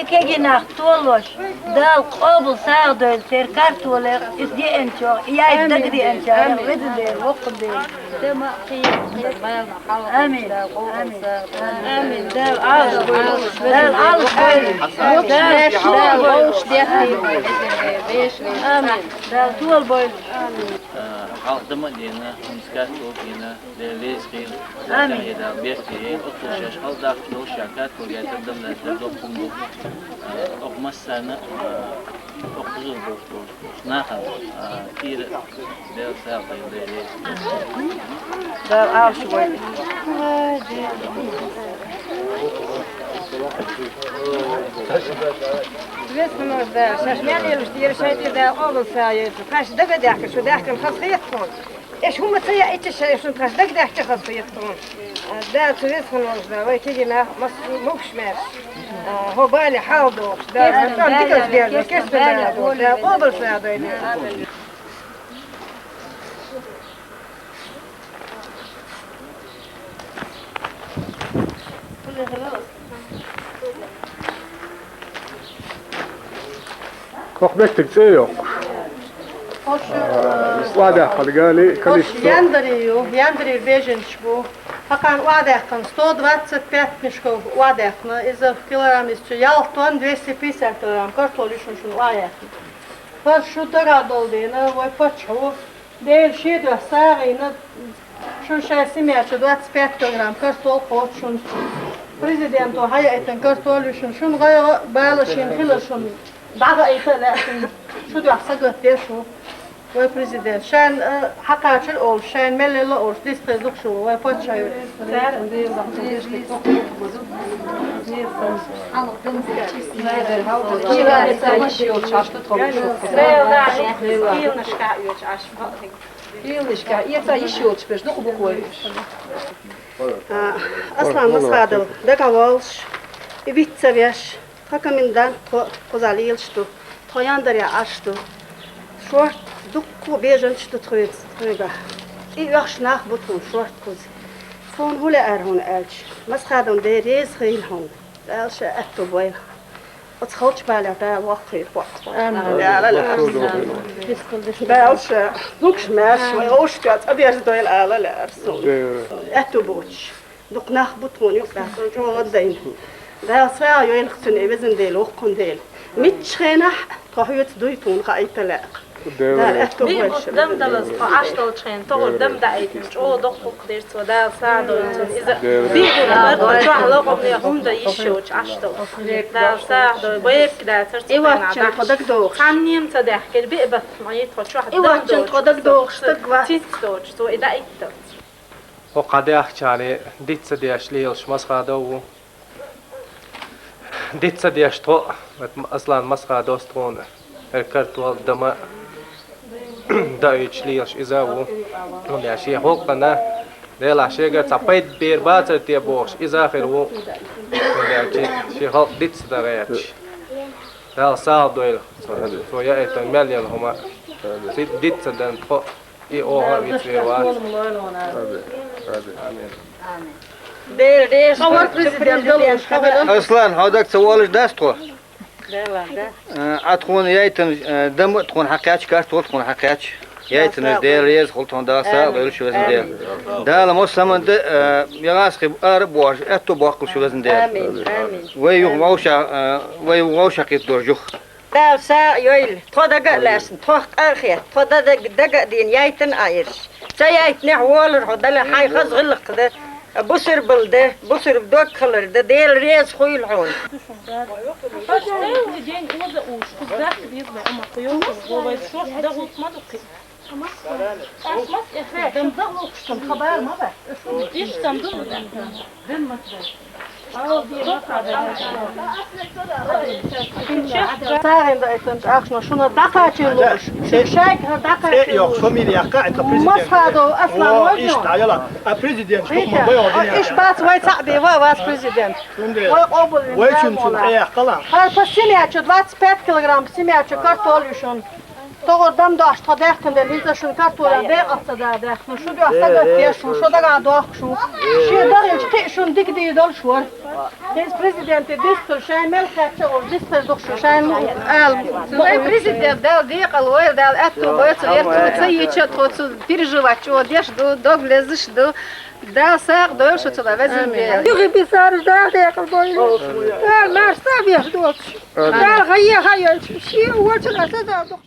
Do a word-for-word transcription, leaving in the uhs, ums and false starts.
Кегий нах толош, Дала къобал сагӀа дойла церан картолах, иза деанчох, яй дага деанчох, веза Дела, воккха Дела. Амин. Амин. Амин. Дала Ӏалаш войла. Дала Ӏалаш войла. Дала Ӏалаш войла. Амин. Дала толабойла. Амин. Хьалха дама а дена, хӀуманаш картол а дена, Дела реза хийла. Амин. Дала беркате йойла, оццул шаьш хьалдаккха долуш ша картол гайтар, дама лаьттар доккха хӀума ду. Оха массарна, оха хузур болуш болчу нахана, кийра Дела сагӀа дойла, Дела реза. Дала Ӏалаш войла. Веза хӀуманаш Дала, шаьш мел йолуш дера шайтӀа Дала къобал сагӀа йойла. Кхаьш дага даьхкира, шу даьхкина хаза хета тхуна. Эш хӀума ца яийча шайн, шун тхаш дагадехча хаза хета тхуна. Дала цу веза хӀуманаш Дала, вай кегий нах, массо а могуш-маьрша, хӀо бале хьалдохуш, Дала, кестам диказ берзо, кестам Дала, Дала, къобал сагӀа дойла. Кху меттиг цӀе йоккхуш. Хьо шу, а, исладаьххьалгали, хьо шу количество. Яндари ю, яндарий беженаш бу. Хьакхана охьадаьккхина сто двадцать пять мешков охьадаьккхина. Иза килограмм, иза цу ялх тонн двести пятьдесят килограмм картол ю шуна, шуна охьаяьккхина. ХӀара шу дара долу дена, вай паччахьо Дела шен дуьхьа сагӀина, шун шайн семья чу двадцать пять килограмм картол кхочу шун. Президенто хьаяийтина картол ю шун. Шун гӀайгӀа а, бала а шен хилар шун. ДӀагӀайта а лаьа шун. Шу дуьхьа сагатдеш ву вай президент. Шайна, а, хьакхачар а олуш, шайна мел лелла а олуш, дистхир дукха шу вай паччахьо. Цара Лелашка, эца йиш йоцуш берш дукха бу кхойуш. А, Аслан Масхадов дагаволуш, и виц ца веш, тхан комендант тхо кхузахь лелаш ду, тхо яндаре Ӏаш ду. Шорта дуккха бежанаш ду тхоьца, тхоьгахь. И оьхуш нах бу тхуна шорта кхуза. Тхуна хӀун лаьара хьуна аьлча, Масхадовна Дела реза хила хьуна. Дала ша аьтту бойла. Оцу халчу балех Дала воккхий боккху. Амин. Дала ша могуш-маьрша вай вовшашка цӀа деза дойла ала лаьара суна. Аьтту боцуш. Дукха нах бу тхуна юкъахь, чӀогӀа дайна. Дала сагӀа йойла цуьнан и везан Дела, воккхун Дела. Мичча хенахь тхо хьоьца дуй тхуна хаийта лаьа. Дала аьтту бойла ша. Дам далаза тхо Ӏаш долчу хенахь, тохара дам даийтина, чӀогӀа доккха гӀуллакх дира цо, Дала сагӀа дойла цунна. Иза биъна тхо чохь локхамне хӀунда йиш йоцуш Ӏаш долу. Дала сагӀа дойла, байракх дацара цу хенахь дахча. Цхьаннена ца даьхкира, биъ баттахь ма йи тхо чохь дам доцуш, цицка доцуш, цо и даийтина. ХӀокху хьан даьхкачарна диц ца деш лелаш Масхадов ву. Диц ца деш тхо а, Аслан Масхадовс тхуна, хӀара картол, дама даийтуш лелаш иза а ву. ХӀунда аьлча шен халкъана, Делахь шегара цхьа пайда бер бацара те бохуш, иза а хир ву. ХӀунда аьлча шен халкъ диц ца дан гӀерташ. Дала сагӀа дойла, цо яийтина мел йолу хӀума. Цига диц ца дан тхо а. И оха а вицвер вац. Амин. Амин. Дела реза хуьлда цу президентана. Аслан, хьо дага ца волуш дац тхо? Дела, да. Э, Ӏа тхуна яйтина, э, дама а тхуна хьакхаьчча, картол тхуна хьакхаьчча. Яйтинарш Дела реза хуьлда тхуна, Дала сагӀа дойла шу везан Дела. Дала массо а хӀуманна, э, ягӀас хи ара а бохуш, аьтту боккхула шу везан Дела. Амин, амин. Вай юха вовшах, э, вай вовшахкхетта долуш юха. Дала сагӀа йойла, тхо дага а лаьцна, тхох къа а хетта, тхо дан дага, дага а дина, яйтина Ӏа ерш. Ца яйтинехь волар хьо, Дала хьайн хаза гӀиллакх дан, бусурбал дан, бусурба дог хилар дан, Дела реза хуйла хьуна. Иштта ду. Царин да айтан ахшна шуна дакачи луш. Шайк дакачи луш. Фамилия ка это президент. Масхадов Аслан. О, можно? Ишта, яла. А президент, что мы боём? Иш бац вай цабе ва вас президент. Вай обул. Вай чун чун. Э, кала. Хар по семья чу двадцать пять килограмм семья чу картоль шун. Тогор дам даш та дехтен де лиза шун картоля де атса да дехну. Шу да сага теш, шу да дох шу. Ши да хич ти шун дик ди дол шуар. Без президент дистер шай мел хача ол дистер дох шу шай ну. Ал. Вай президент дал ди калой дал атту бой цу ерту цу ича тхо цу переживать о деш ду, дог лезиш ду. Да сак дойш цу да везин бе. Юги бисар да де калбой. Да марса беш дот. Да хая хая ши вот цу да дох.